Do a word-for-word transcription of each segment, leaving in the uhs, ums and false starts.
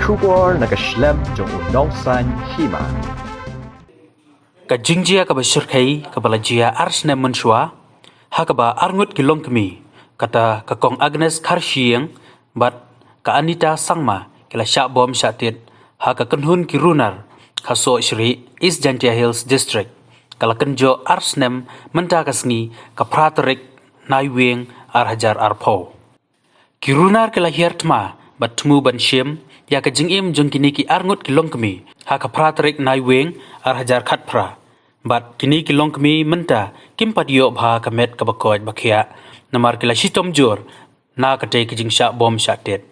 Khubor na ka shlem jong u nongsan hima. Ka jingjia kaba shyrkhei kaba la jia ar snem mynshuwa, ha kaba arngut ki longkmie, kata ka Kong Agnes Kharshiing bad ka Anita Sangma, ki la shah bom shah tied ha ka kynhun ki runar ha Sohshrieh, East Jaintia Hills District. Ka la kynjoh ar snem mynta ka sngi, ka phra tarik Naiwieng ar hajar arphew. Ki runar ki la hiar thma bad thmu ban shim ïa ka jingim jong kine ki arngut ki longkmie ha ka phra tarik Naiwieng ar hajar khatphra. Bad kine ki longkmie mynta kim pat ïoh bha ka met kaba koit ba khiah, namar ki la shitom jur na katei ka jingshah bom shah tied.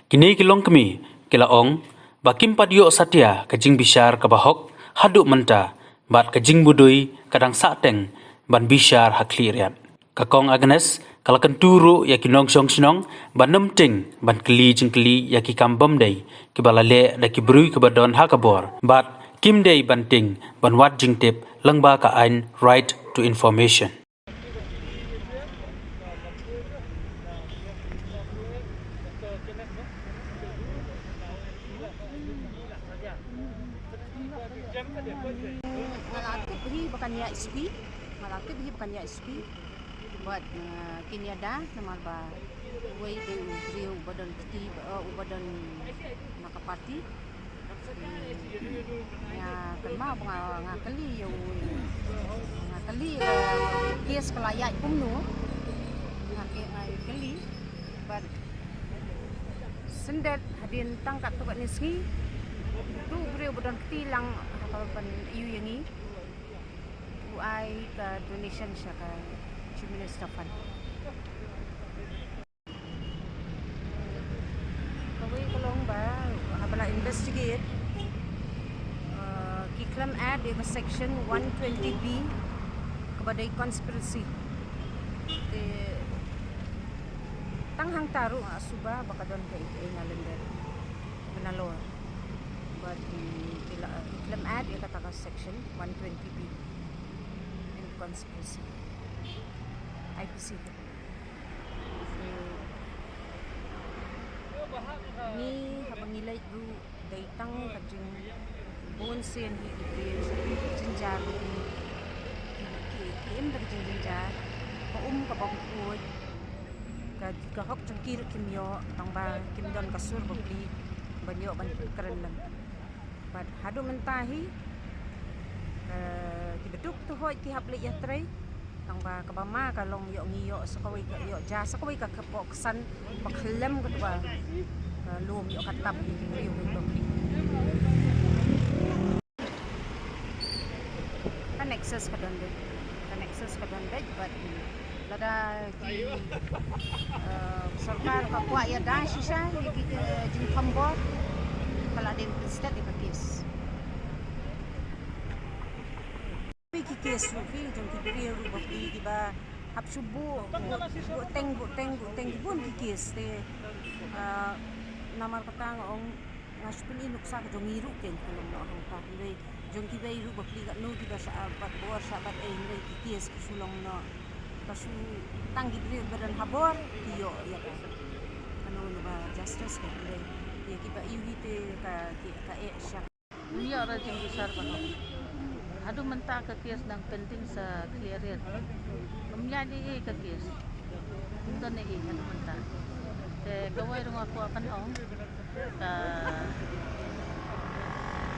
Kine ki longkmie ki la ong ba kim pat ïoh satia ka jingbishar kaba hok haduh mynta, bad ka jingmudui ka dang sahteng ban bishar ha khlieh riat. Ka Kong Agnes ka la kyntu ruh ïa ki nongshong shnong ban ym tieng ban kylli jingkylli ïa ki kam bym dei kiba la leh da ki briew kiba don ha ka bor, bad kim dei ban tieng ban wad jingtip lyngba ka aiñ Right to Information. Nga la tip hi ba kan ïaid suki, nga la tip hi ba kan ïaid suki. Bad, eh, kin ïada namar ba uwei dei u briew uba don kti, ba, eh, uba don na ka party. Nga kynmaw ba nga, nga kylli ïa u, nga kylli ïa ka case ka la ïaid kumno. Nga ke, nga kylli. Bad syndet hadien tang katto katne sngi, uto u briew ba don kti lang ha kaba pyn-ïoh ïa ngi, u ai ka donation sha ka Chief Minister Fund. Kawei ka long ba haba la investigate, uh, ki khlem add ïa ka section one twenty B kaba dei conspiracy. Te tang hangta ruh nga suba ba ka don kaei kaei na lyndet ba nalor. Bad, mm, ki la, ki khlem add ïa kata ka section one twenty B in conspiracy I P C. Ngi haba ngi leit ruh dei tang ka jingbun sien hi ki briew jynjar ruh ki, ki, ki im da ka jingjynjar, ka um ka bym khuid, ka, ka hok jong ki ruh kim ïoh, tang ba kim don ka sur bapli ban ïoh ban kren lang. Bad haduh mynta hi, eh, kiba duk tu hoi ki hap leit ïatrei. Tang ba kaba ma ka long ïoh ngi ïoh sa kawei ka ïoh ja sa kawei ka kpoh ka san ba khlem ka ba, eh, lum ïoh ka tap hi ki briew ki bapli. Ka nexus ka don beit, ka nexus ka don beit bad lada ki, eh, sorkar ka kwah ïada shisha ïa ki, eh, jingthombor, ka la dei ban pynstet ïa ka case. Ki case ruh ki jong ki briew ruh bapli kiba hap shu buh, buh, buh teng, buh teng, buh teng, ki bun ki case te, eh, namar kata nga ong nga shu pyni nuksa ka jong ngi ruh kein ka long noh hangta. Hynrei jong kiwei ruh bapli katno kiba shah bat bor shah bat ei, hynrei ki case ki shu long noh. Ka shu tang ki briew ba don ha bor ki ïoh ïa ka, kano kano ba justice ka, hynrei ïa kiba ïohi te ka, ki, ka eh sha. Ym ïoh re jingbishar ba hok. Haduh mynta ka case dang pending sa khlieh riat. Ym ïaid ei ei ka case. Ym don ei ei haduh mynta. Te kawei ruh nga kwah ban ong, ka,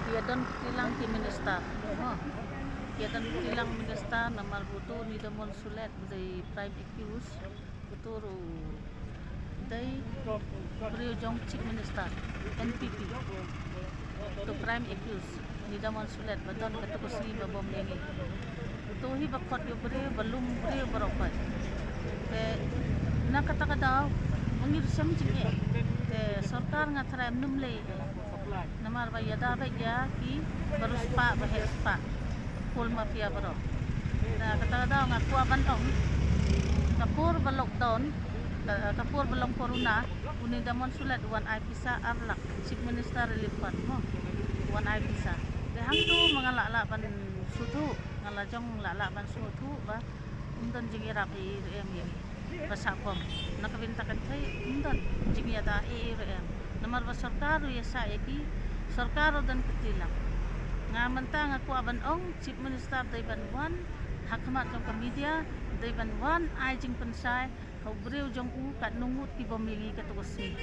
ki ïa don kti lang ki minister. Mo. Ki ïa don kti lang minister namar ba uto u Nidamon Sulet u dei prime accused. Uto ruh u dei briew jong Chief Minister, N P P. Uto prime accused, u Nidamon Sulet, ba don kato ka sngi ba bom ïa ngi. Uto hi ba khot ïa u briew, ba lum briew baroh pat. Te na kata ka daw, ma ngi ruh shem jingeh. Te sorkar nga tharai ym lei. Namar ba ïada beit ïa kiba riewspah ba heh spah. Coal mafia baroh. Na kata ka daw nga kwah ban ong, ka por ba lockdown, ka, ka por ba long corona, u Nidamon Sulet u wan ai pisa ar lak, Chief Minister Relief Fund mo. U wan ai pisa. Te hangto ma nga lah lah ban sngewthuh, nga la jong lah lah ban sngewthuh ba ym don jingïarap ei ei ruh em ïa ngi. Ba sah bom. Na ka bynta kynthei ym don jingïada ei ei ruh em. Namar ba sorkar ruh ïa sah ïa ki, sorkar ruh don kti lang. Nga mynta nga kwah ban ong, Chief Minister dei ban wan ha khmat jong ka media, dei ban wan ai jingpynshai ha u briew jong u, katno ngut ki bom ïa ngi katto ka sngi,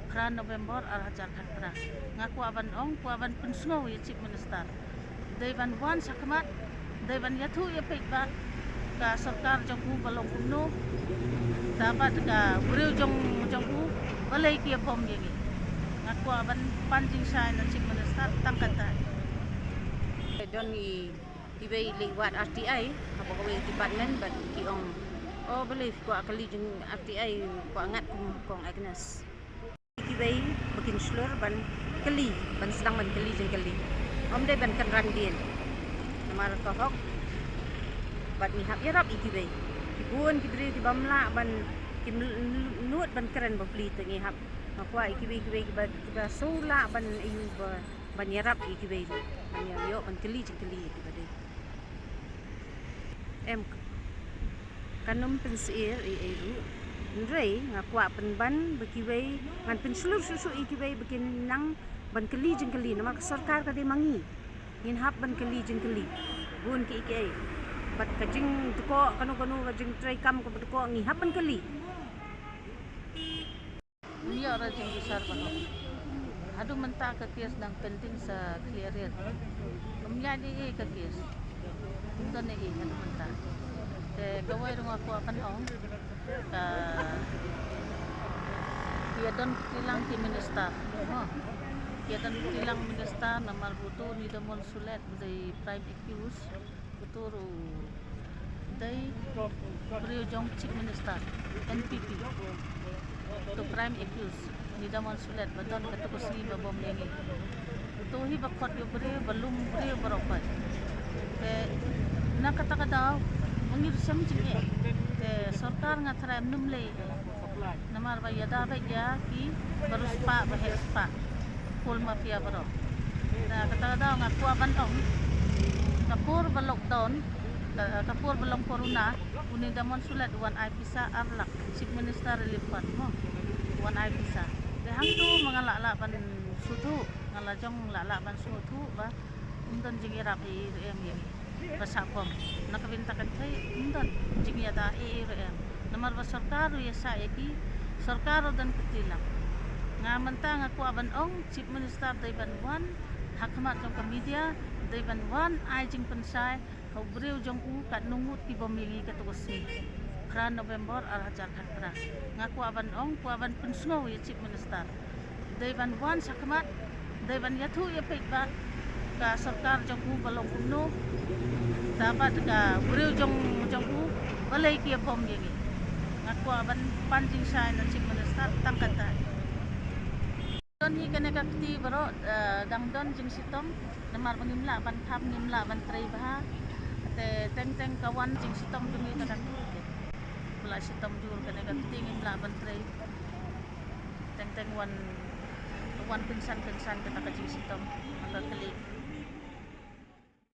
phra November ar hajar khatphra. Nga kwah ban ong, kwah ban pynsngew ïa Chief Minister. Dei ban wan sha khmat, dei ban ïathuh ïa peit ba ka sorkar jong u ba long kumno, da bad ka briew jong, jong u, balei ki ïa bom ïa ngi. Nga kwah ban pan jingshai na Chief Minister tang kata. Don i, iwei i leit wad R T I ha kawei ka department bad ki ong, "Oh, balei phi kwah kylli jong R T I, kwah ngat kum kong Agnes." Kiwei ba kin shlur ban kylli, ban sdang ban kylli jingkylli. Ym dei ban kynran dien. Namar ka hok bad ngi hap ïarap ïa kiwei. Ki bun ki briew ki bym lah ban, kim nud ban kren bapli, te ngi hap, nga kwah ïa kiwei kiwei kiba, kiba shu lah ban ïa, ban ïarap ïa kiwei, ban ïa ïoh ban kylli jingkylli ïa kiba dei. Em, kan ym pynsyier ei ei ruh. Hynrei nga kwah pynban ba kiwei, ngan pynshlur shuh shuh ïa kiwei ba kin nang ban kylli jingkylli, namar ka sorkar ka dei ma ngi. Ngin hap ban kylli jingkylli. Bun kiei kiei. Bad ka jingdkoh, kano kano ka jingtrei kam kaba dkoh, ngi hap ban kylli. Ym ïoh re jingbishar ba hok. Haduh mynta ka case dang pending sa khlieh riat. Ym ïaid ei ei ka case. Ym don ei ei haduh mynta. Te kawei ruh nga kwah ban ong, ka, ki ïa don kti lang ki minister. Mo. Ki ïa don kti lang minister namar ba uto u Nidamon Sulet u dei prime accused. Uto ruh u dei briew jong Chief Minister, N P P. Uto prime accused, Nidamon Sulet, ba don katto ka sngi ba bom ïa ngi. Uto hi ba khot ïa u briew, ba lum briew baroh khoit. Te na kata ka daw, ma ngi ruh shem jingeh. Te sorkar nga tharai ym lei. Namar ba ïada beit ïa kiba riewspah ba heh spah. Coal mafia baroh. Na kata ka daw nga kwah ban ong, ka por ba lockdown, ka, ka por ba long corona, u Nidamon Sulet u wan ai pisa ar lak, Chief Minister Relief Fund mo. U wan ai pisa. Te hangto ma nga lah lah ban sngewthuh, nga la jong lah lah ban sngewthuh ba ym don jingïarap ei ei ruh em ïa ngi. Ba sah bom. Na ka bynta ka kynthei ym don jingïada ei ei ruh em. Namar ba sorkar ruh ïa sah ïa ki, sorkar ruh don kti lang. Nga mynta nga kwah ban ong, Chief Minister dei ban wan ha khmat jong ka media, dei ban wan ai jingpynshai ha u briew jong u, katno ngut ki bom ïa ngi katto ka sngi, phra November ar hajar khatphra. Nga kwah ban ong, kwah ban pynsngew ïa Chief Minister. Dei ban wan sha khmat, dei ban ïathuh ïa peit ba ka sorkar jong u ba long kumno, da bad ka briew jong, jong u, balei ki ïa bom ïa ngi. Nga kwah ban pan jingshai na Chief Minister tang kata. Don hi kane ka kti baroh, eh, dang don jingshitom, namar ba ngim lah ban kham, ngim lah ban trei bha. Te teng teng ka wan jingshitom jong ngi kata ka kti. Ba la shitom jur kane ka kti, ngim lah ban trei. Teng teng wan, wan kynsan kynsan kata ka jingshitom. Ka kli.